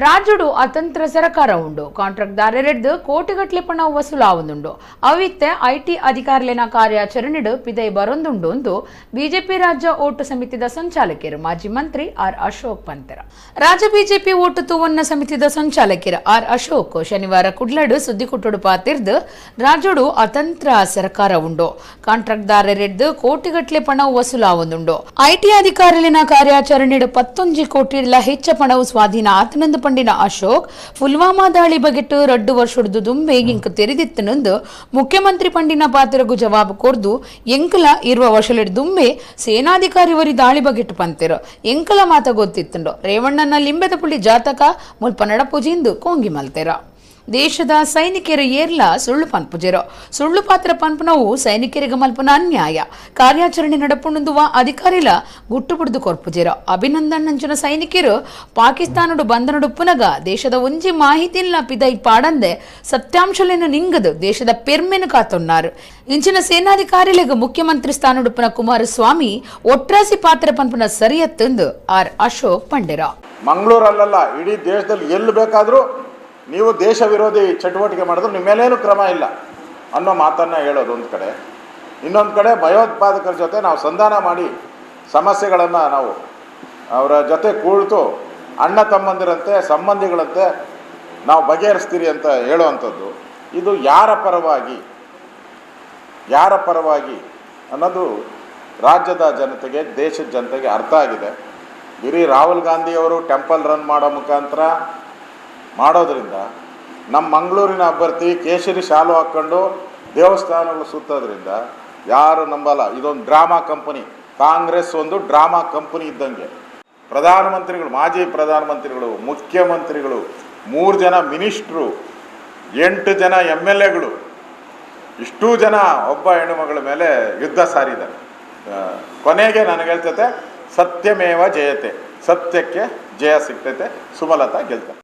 ರಾಜ್ಯಡು ಅತಂತ್ರ ಸರಕಾರ ಉಂಡು, ಕಾಂಟ್ರಾಕ್ಟ್ದಾರರೆಡ್ದು ಕೋಟಿಗಟ್ಲೆ ಪಣ ವಸೂಲಾವುಂದುಂಡು. ಅವಿತ್ತೆ IT ಅಧಿಕಾರಿಲೆನ ಕಾರ್ಯಾಚರಣೆಡು ಪಿದೈ ಬರೊಂದುಂಡು ಎಂದು ಬಿಜೆಪಿ ರಾಜ್ಯ ಓಟು ಸಮಿತಿದ ಸಂಚಾಲಕರು ಮಾಜಿ ಮಂತ್ರಿ ಆರ್ ಅಶೋಕ್ ಪಂತೆರ. ರಾಜ್ಯ ಬಿಜೆಪಿ ಓಟು ತೂವನ್ನ ಸಮಿತಿದ ಸಂಚಾಲಕರು ಆರ್ ಅಶೋಕ್ ಶನಿವಾರ ಕುಡ್ಲಡು ಸುದ್ದಿಕುಟ್ಟುಡು ಪಾತಿರ್ದು ರಾಜ್ಯಡು ಅತಂತ್ರ ಸರಕಾರ ಉಂಡು, ಕಾಂಟ್ರಾಕ್ಟ್ದಾರರೆಡ್ದು ಕೋಟಿಗಟ್ಲೆ ಪಣ ವಸೂಲಾವುಂದುಂಡು. IT ಅಧಿಕಾರಿಲೆನ ಕಾರ್ಯಾಚರಣೆಡು 11 ಕೋಟಿ ಹೆಚ್ಚ ಪಣವು ಸ್ವಾಧೀನ ಆತನಂದು ಪಂಡಿನ ಅಶೋಕ್ ಪುಲ್ವಾಮಾ ದಾಳಿ ಬಗೆಟ್ಟು 2 ವರ್ಷದ ದುಂಬೆ ಇಂಕ್ ತೆರೆದಿತ್ತನಂದು ಮುಖ್ಯಮಂತ್ರಿ ಪಂಡಿನ ಪಾತ್ರಗೂ ಜವಾಬು ಕೊರ್ದು ಎಂಕಲ 20 ವರ್ಷದ ದುಂಬೆ ಸೇನಾಧಿಕಾರಿ ವರಿ ದಾಳಿ ಬಗೆಟ್ಟು ಪಂತೆರು ಎಂಕಲ ಮಾತ ಗೊತ್ತಿತ್ತುಂಡು. ರೇವಣ್ಣನ ಲಿಂಬೆದ ಪುಳ್ಳಿ ಜಾತಕ ಮುಲ್ಪ ನಡಪೂಜಿಂದು ಕೋಂಗಿ ಮಲ್ತೆರ. ದೇಶದ ಸೈನಿಕರು ಏರ್ಲ ಸುಳ್ಳು ಪನ್ಪುಜೆರು, ಸುಳ್ಳು ಪಾತ್ರ ಪನ್ಪುನವು ಸೈನಿಕರಿಗೆ ಮಲ್ಪುನ ಅನ್ಯಾಯ. ಕಾರ್ಯಾಚರಣೆ ನಡಪುಂಡುವ ಅಧಿಕಾರಿಲ ಗುಟ್ಟು ಬಿಡ್ದು ಕೊರ್ಪುಜೆರು. ಅಭಿನಂದನ್ ನಂಚಿನ ಸೈನಿಕರು ಪಾಕಿಸ್ತಾನಡು ಬಂಧನಡುಪ್ಪುನಗ ದೇಶದ ಒಂಜಿ ಮಾಹಿತಿಲ್ಲ ಪಿದೈ ಪಾಡಂದೆ ಸತ್ಯಾಂಶಲೇನು ನಿಂಗದು ದೇಶದ ಪೆರ್ಮೆನು ಕಾತೊನ್ನಾರು. ಇಂಚಿನ ಸೇನಾಧಿಕಾರಿಲಿಗೆ ಮುಖ್ಯಮಂತ್ರಿ ಸ್ಥಾನಡುಪ್ಪುನ ಕುಮಾರಸ್ವಾಮಿ ಒಟ್ರಾಸಿ ಪಾತ್ರ ಪನ್ಪುನ ಸರಿಯತ್ತಂದು ಆರ್ ಅಶೋಕ್ ಪಂಡೆರ. ಮಂಗಳೂರಲ್ಲ, ಇಡೀ ದೇಶದಲ್ಲಿ ಎಲ್ಲಿ ಬೇಕಾದರೂ ನೀವು ದೇಶ ವಿರೋಧಿ ಚಟುವಟಿಕೆ ಮಾಡಿದ್ರು ನಿಮ್ಮ ಮೇಲೇನು ಕ್ರಮ ಇಲ್ಲ ಅನ್ನೋ ಮಾತನ್ನು ಹೇಳೋದು ಒಂದು ಕಡೆ. ಇನ್ನೊಂದು ಕಡೆ ಭಯೋತ್ಪಾದಕರ ಜೊತೆ ನಾವು ಸಂಧಾನ ಮಾಡಿ ಸಮಸ್ಯೆಗಳನ್ನು ನಾವು ಅವರ ಜೊತೆ ಕೂಳ್ತು ಅಣ್ಣ ತಮ್ಮಂದಿರಂತೆ ಸಂಬಂಧಿಗಳಂತೆ ನಾವು ಬಗೆಹರಿಸ್ತೀರಿ ಅಂತ ಹೇಳುವಂಥದ್ದು ಇದು ಯಾರ ಪರವಾಗಿ, ಯಾರ ಪರವಾಗಿ ಅನ್ನೋದು ರಾಜ್ಯದ ಜನತೆಗೆ, ದೇಶದ ಜನತೆಗೆ ಅರ್ಥ ಆಗಿದೆ. ಬರೀ ರಾಹುಲ್ ಗಾಂಧಿಯವರು ಟೆಂಪಲ್ ರನ್ ಮಾಡೋ ಮುಖಾಂತರ ಮಾಡೋದ್ರಿಂದ ನಮ್ಮ ಮಂಗಳೂರಿನ ಅಭ್ಯರ್ಥಿ ಕೇಸರಿ ಶಾಲು ಹಾಕ್ಕೊಂಡು ದೇವಸ್ಥಾನಗಳು ಸುತ್ತೋದ್ರಿಂದ ಯಾರು ನಂಬಲ್ಲ. ಇದೊಂದು ಡ್ರಾಮಾ ಕಂಪನಿ, ಕಾಂಗ್ರೆಸ್ ಒಂದು ಡ್ರಾಮಾ ಕಂಪನಿ ಇದ್ದಂಗೆ. ಪ್ರಧಾನಮಂತ್ರಿಗಳು, ಮಾಜಿ ಪ್ರಧಾನಮಂತ್ರಿಗಳು, ಮುಖ್ಯಮಂತ್ರಿಗಳು, 3 ಜನ ಮಿನಿಸ್ಟ್ರು, 8 ಜನ ಎಮ್ ಎಲ್ ಎಗಳು, ಇಷ್ಟೂ ಜನ ಒಬ್ಬ ಹೆಣ್ಣುಮಗಳ ಮೇಲೆ ಯುದ್ಧ ಸಾರಿದ್ದಾರೆ. ಕೊನೆಗೆ ನನಗೆ ಹೇಳ್ತೈತೆ, ಸತ್ಯಮೇವ ಜಯತೆ, ಸತ್ಯಕ್ಕೆ ಜಯ ಸಿಗ್ತೈತೆ, ಸುಮಲತಾ ಗೆಲ್ತಾರೆ.